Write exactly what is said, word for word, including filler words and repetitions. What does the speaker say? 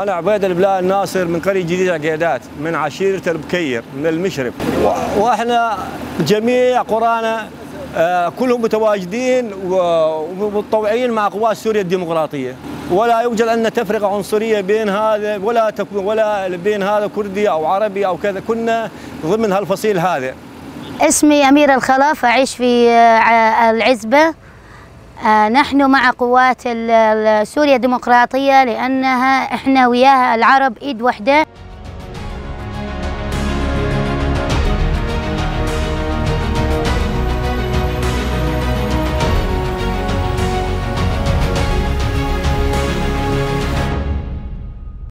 أنا عبيد البلال ناصر من قرية جديد عقيدات، من عشيرة البكير، من المشرف. و-، وإحنا جميع قرانا، آه، كلهم متواجدين و-، ومتطوعين مع قوات سوريا الديمقراطية. ولا يوجد عندنا تفرقة عنصرية بين هذا ولا تك-، ولا بين هذا كردي أو عربي أو كذا. كنا ضمن هالفصيل هذا. اسمي أميرة الخلف، أعيش في، آه، العزبة. آه، نحن مع قوات ال-، ال-، سوريا الديمقراطية، لأنها إحنا وياها العرب إيد وحدة.